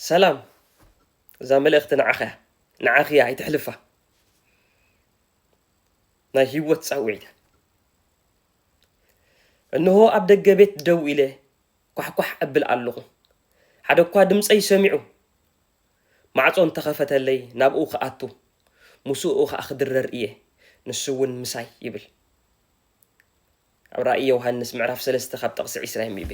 ሰላም፣ እዛ መልእኽቲ ንዓኻ እያ፣ ንዓኺ እያ፣ ኣይትሕልፋ። ናይ ህይወት ጻውዒት እያ። እንሆ ኣብ ደገ ቤት ደው ኢለ ኳሕኳሕ እብል ኣለኹ። ሓደ እኳ ድምጸይ ሰሚዑ፣ ማዕጾ እንተኸፈተለይ ናብኡ ክኣቱ፣ ምስኡ ኸኣ ክድረር እየ፣ ንሱ እውን ምሳይ ይብል። ኣብ ራእይ ዮሃንስ ምዕራፍ ሰለስተ ካብ ጥቕሲ ዕስራ የንቢበ።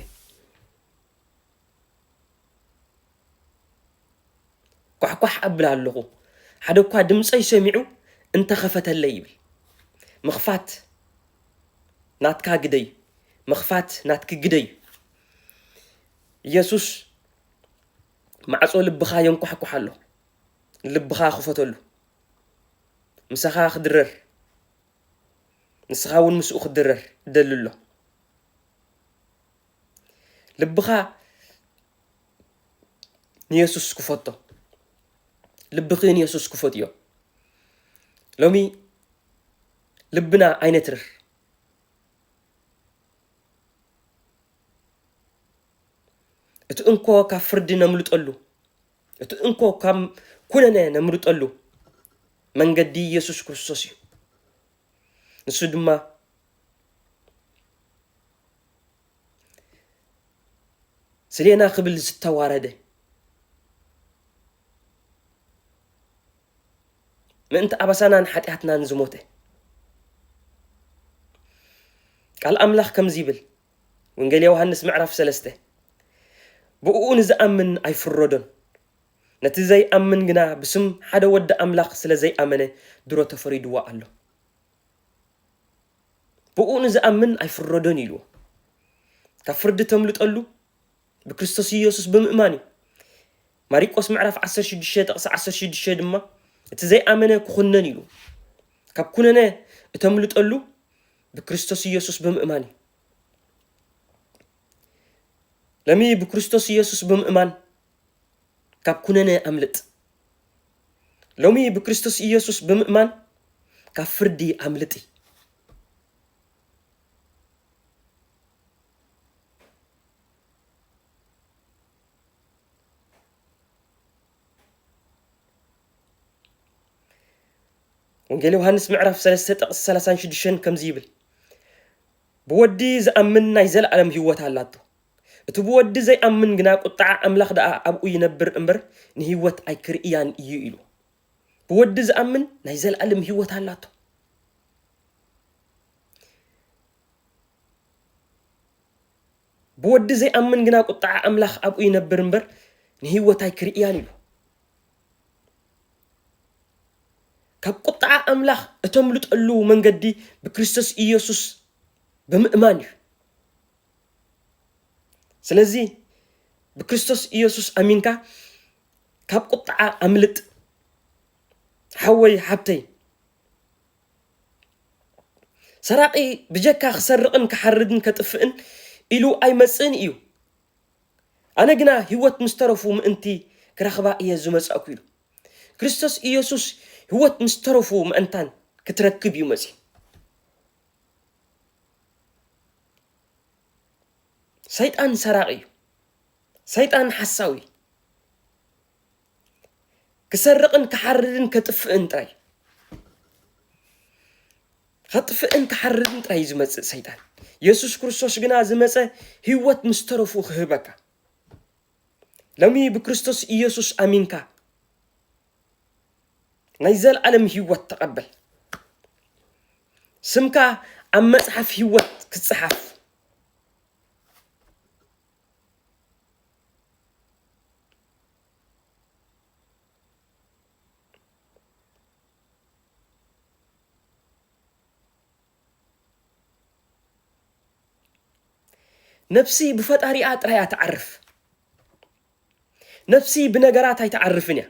ኳሕኳሕ እብል ኣለኹ፣ ሓደ እኳ ድምፀይ ሰሚዑ እንተኸፈተለይ ይብል። ምኽፋት ናትካ ግደይ፣ ምኽፋት ናትኪ ግደይ። ኢየሱስ ማዕጾ ልብኻ የንኳሕኩሕ ኣሎ። ልብኻ ክፈተሉ። ምሳኻ ክድረር፣ ንስኻ እውን ምስኡ ክድረር ደሊ ኣሎ። ልብኻ ንየሱስ ክፈቶ፣ ልብኺ ንየሱስ ክፈትዮ። ሎሚ ልብና ኣይነትርር። እቲ እንኮ ካብ ፍርዲ ነምልጠሉ፣ እቲ እንኮ ካብ ኩነነ ነምልጠሉ መንገዲ ኢየሱስ ክርስቶስ እዩ። ንሱ ድማ ስሌና ክብል ዝተዋረደ፣ ምእንቲ ኣበሳናን ሓጢኣትናን ዝሞተ። ቃል ኣምላኽ ከምዚ ይብል፣ ወንጌል ዮሃንስ ምዕራፍ ሰለስተ፣ ብእኡ ንዝኣምን ኣይፍረዶን፣ ነቲ ዘይኣምን ግና ብስም ሓደ ወዲ ኣምላኽ ስለ ዘይኣመነ ድሮ ተፈሪድዎ ኣሎ። ብኡ ንዝኣምን ኣይፍረዶን ኢልዎ። ካብ ፍርዲ ተምልጠሉ ብክርስቶስ ኢየሱስ ብምእማን እዩ። ማሪቆስ ምዕራፍ ዓሰርተ ሽዱሽተ ጥቕሲ ዓሰርተ ሽዱሽተ ድማ፣ እቲ ዘይኣመነ ክኹነን ኢሉ። ካብ ኩነነ እተምልጠሉ ብክርስቶስ ኢየሱስ ብምእማን እዩ። ሎሚ ብክርስቶስ ኢየሱስ ብምእማን ካብ ኩነነ ኣምልጥ። ሎሚ ብክርስቶስ ኢየሱስ ብምእማን ካብ ፍርዲ ኣምልጢ። ወንጌል ዮሃንስ ምዕራፍ ሰለስተ ጥቕሲ ሰላሳን ሽዱሽተን ከምዚ ይብል፣ ብወዲ ዝኣምን ናይ ዘለኣለም ህይወት ኣላቶ፣ እቲ ብወዲ ዘይኣምን ግና ቁጥዓ ኣምላኽ ደኣ ኣብኡ ይነብር እምበር ንህይወት ኣይክርእያን እዩ ኢሉ። ብወዲ ዝኣምን ናይ ዘለኣለም ህይወት ኣላቶ። ብወዲ ዘይኣምን ግና ቁጥዓ ኣምላኽ ኣብኡ ይነብር እምበር ንህይወት ኣይክርእያን ኢሉ። ካብ ቁጥዓ ኣምላኽ እተምልጠሉ መንገዲ ብክርስቶስ ኢየሱስ ብምእማን እዩ። ስለዚ ብክርስቶስ ኢየሱስ ኣሚንካ ካብ ቁጥዓ ኣምልጥ። ሓወይ፣ ሓብተይ፣ ሰራቒ ብጀካ ክሰርቕን ክሓርድን ከጥፍእን ኢሉ ኣይመጽእን እዩ። ኣነ ግና ህይወት ምስ ተረፉ ምእንቲ ክረኽባ እየ ዝመጻእኩ ኢሉ። ክርስቶስ ኢየሱስ ህይወት ምስ ተረፉ ምእንታን ክትረክብ እዩ መጺኡ። ሰይጣን ሰራቒ እዩ። ሰይጣን ሓሳዊ። ክሰርቕን ክሓርድን ከጥፍእን ጥራይ። ከጥፍእን ክሓርድን ጥራይ እዩ ዝመጽእ ሰይጣን። የሱስ ክርስቶስ ግና ዝመጸ ህይወት ምስ ተረፉ ክህበካ። ሎሚ ብክርስቶስ ኢየሱስ ኣሚንካ ናይ ዘለኣለም ህይወት ተቐበል። ስምካ ኣብ መጽሓፍ ህይወት ክጽሓፍ። ነፍሲ ብፈጣሪኣ ጥራይ እያ ትዓርፍ። ነፍሲ ብነገራት ኣይትዓርፍን እያ።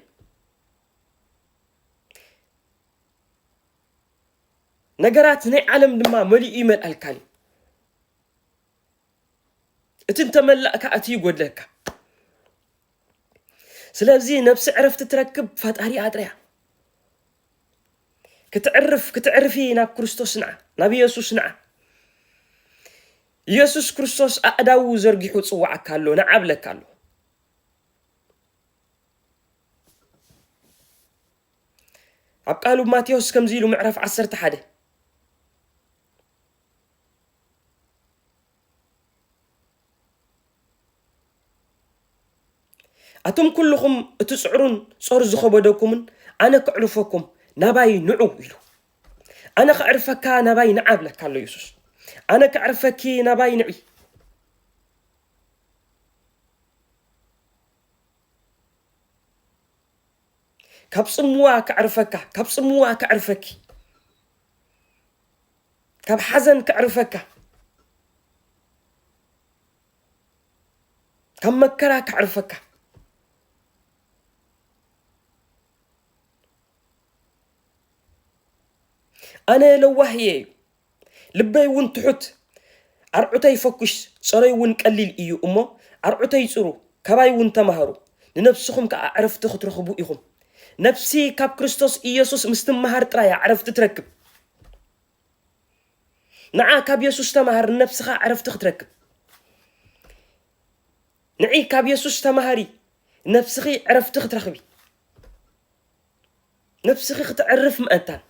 ነገራት ናይ ዓለም ድማ መሊኡ ይመልኣልካን እዩ። እቲ እንተመላእካ እቲ ይጎድለካ። ስለዚ ነፍሲ ዕረፍቲ ትረክብ ፈጣሪኣ ጥራይ እያ። ክትዕርፍ፣ ክትዕርፊ ናብ ክርስቶስ ንዓ፣ ናብ ኢየሱስ ንዓ። ኢየሱስ ክርስቶስ ኣእዳዉ ዘርጊሑ ጽዋዓካ ኣሎ፣ ንዓ ብለካ ኣሎ። ኣብ ቃሉ ማቴዎስ ከምዚ ኢሉ፣ ምዕራፍ ዓሰርተ ሓደ፣ ኣቱም ኩልኹም እትጽዕሩን ጾር ዝኸበደኩምን፣ ኣነ ከዕርፈኩም ናባይ ንዑ ኢሉ። ኣነ ከዕርፈካ ናባይ ንዓ ብለካ ኣሎ የሱስ። ኣነ ከዕርፈኪ ናባይ ንዒ። ካብ ጽምዋ ከዕርፈካ፣ ካብ ጽምዋ ከዕርፈኪ፣ ካብ ሓዘን ከዕርፈካ፣ ካብ መከራ ከዕርፈካ። ኣነ ለዋህ እየ እዩ፣ ልበይ እውን ትሑት፣ ኣርዑተይ ፈኲስ፣ ጾረይ እውን ቀሊል እዩ እሞ፣ ኣርዑተይ ጽሩ፣ ካባይ እውን ተማሃሩ፣ ንነፍስኹም ከኣ ዕረፍቲ ክትረኽቡ ኢኹም። ነፍሲ ካብ ክርስቶስ ኢየሱስ ምስ ትመሃር ጥራይ እያ ዕረፍቲ ትረክብ። ንዓ ካብ የሱስ ተማሃር፣ ንነፍስኻ ዕረፍቲ ክትረክብ። ንዒ ካብ የሱስ ተማሃሪ፣ ነፍስኺ ዕረፍቲ ክትረኽቢ። ነፍስኺ ክትዕርፍ ምእንታን።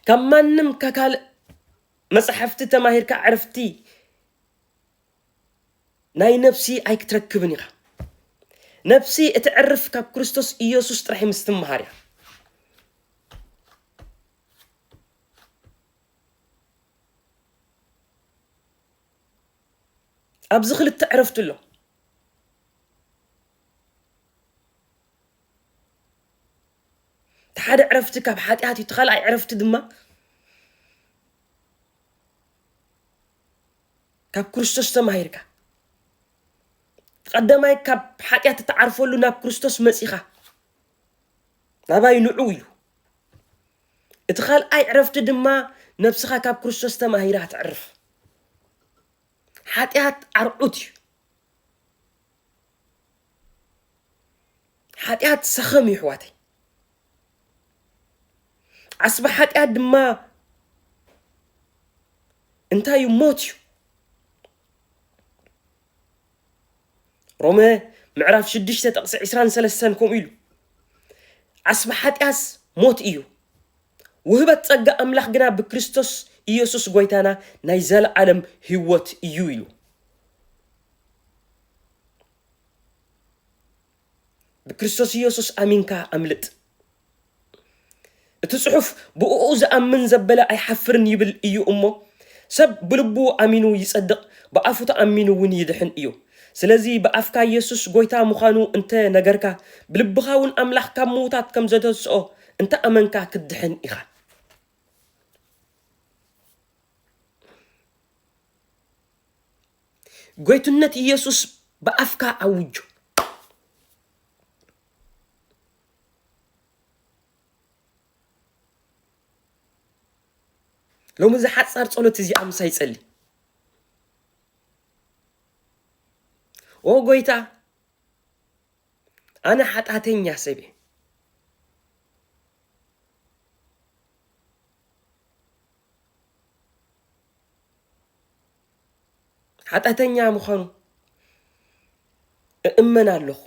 ካብ ማንም ከካልእ መጻሕፍቲ ተማሂርካ ዕረፍቲ ናይ ነፍሲ ኣይክትረክብን ኢኻ። ነፍሲ እትዕርፍ ካብ ክርስቶስ ኢየሱስ ጥራሕ ምስ ትመሃር እያ። ኣብዚ ክልተ ዕረፍቲ ኣሎ። እቲ ሓደ ዕረፍቲ ካብ ሓጢኣት እዩ፣ እቲ ካልኣይ ዕረፍቲ ድማ ካብ ክርስቶስ ተማሂርካ። እቲ ቀዳማይ ካብ ሓጢኣት እትዓርፈሉ ናብ ክርስቶስ መጺኻ፣ ናባይ ንዑ ኢሉ። እቲ ካልኣይ ዕረፍቲ ድማ ነብስኻ ካብ ክርስቶስ ተማሂራ ትዕርፍ። ሓጢኣት ኣርዑት እዩ። ሓጢኣት ሰኸም እዩ፣ ኣሕዋተይ። ዓስቢ ሓጢኣት ድማ እንታይ እዩ? ሞት እዩ። ሮሜ ምዕራፍ ሽዱሽተ ጥቕሲ ዕስራን ሰለስተን ከምኡ ኢሉ፣ ዓስቢ ሓጢኣትስ ሞት እዩ፣ ውህበት ጸጋ ኣምላኽ ግና ብክርስቶስ ኢየሱስ ጐይታና ናይ ዘለኣለም ህይወት እዩ ኢሉ። ብክርስቶስ ኢየሱስ ኣሚንካ ኣምልጥ። እቲ ጽሑፍ፣ "ብእኡ ዝኣምን ዘበለ ኣይሓፍርን" ይብል እዩ እሞ፣ ሰብ ብልቡ ኣሚኑ ይጸድቕ፣ ብኣፉ ተኣሚኑ እውን ይድሕን እዩ። ስለዚ ብኣፍካ የሱስ ጐይታ ምዃኑ እንተ ነገርካ፣ ብልብኻ እውን ኣምላኽ ካብ ምዉታት ከም ዘተስኦ እንተ ኣመንካ ክትድሕን ኢኻ። ጐይትነት ኢየሱስ ብኣፍካ ኣውጆ። ሎሚ እዚ ሓጻር ጸሎት እዚኣ ምሳይ ጸሊ። ኦ ጐይታ፣ ኣነ ሓጢኣተኛ ሰብ እየ። ሓጢኣተኛ ምዃኑ እእመን ኣለኹ።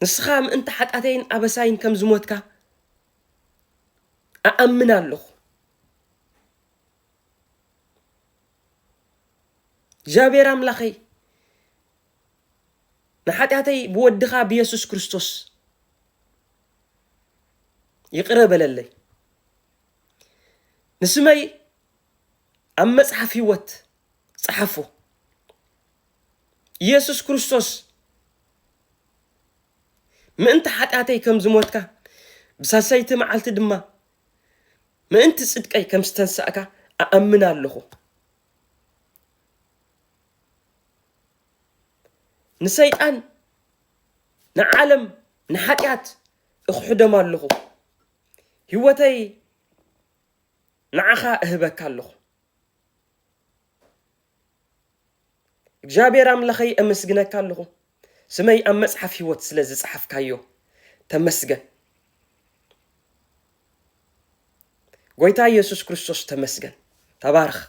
ንስኻ ምእንቲ ሓጢኣተይን ኣበሳይን ከም ዝሞትካ እኣምን ኣለኹ። እግዚኣብሔር ኣምላኸይ፣ ንሓጢኣተይ ብወድኻ ብየሱስ ክርስቶስ ይቕረ በለለይ። ንስመይ ኣብ መጽሓፍ ህይወት ጸሓፎ። ኢየሱስ ክርስቶስ ምእንቲ ሓጢኣተይ ከም ዝሞትካ፣ ብሳልሰይቲ መዓልቲ ድማ ምእንቲ ጽድቀይ ከም ዝተንሳእካ እኣምን ኣለኹ። ንሰይጣን፣ ንዓለም፣ ንሓጢኣት እኽሕዶም ኣለኹ። ህይወተይ ንዓኻ እህበካ ኣለኹ። እግዚኣብሔር ኣምላኸይ፣ እምስግነካ ኣለኹ፣ ስመይ ኣብ መጽሓፍ ህይወት ስለ ዝጸሓፍካዮ። ተመስገን። ጐይታ ኢየሱስ ክርስቶስ፣ ተመስገን። ተባረኽ።